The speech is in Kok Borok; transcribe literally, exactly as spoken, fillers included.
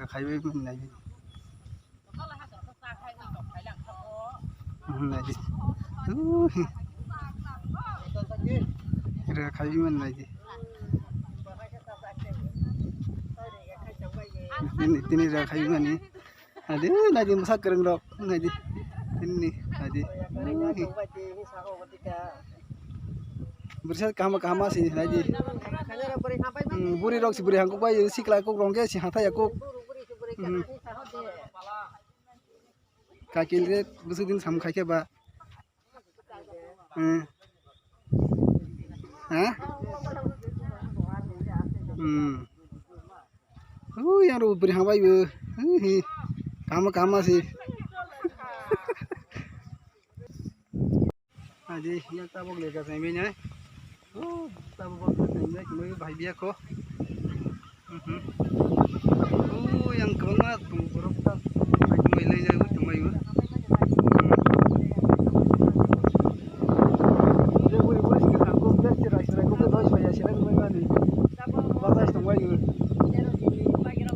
Khaiwi mani naidi. Hmm, naidi. Uh, hi. Rwkha khaiwi mani naidi. Tini, tini rwkha khaiwi mani. Naidi, naidi, mwsa kwrwng rok, naidi. Tini, naidi. Bwrwisa kaham, kaham si, naidi. Hmm, bwrwi rok si bwrwi hangkuk bai, sikla kuk rong khe si hathai ya kuk. Hmm. Kakil khe bwswk din sam khai khe ba. Hmm. Ha? Hmm. Ui, yang rw bwrwi hang bai bo. Ui, hi. Kama, kama si. Adi, yang tabok lega sai mai nai. Oh, tabok bok sai mai, mai bai biya ko. Mhm. Oh, yang kwbangma tung borok ta. Mai lai lai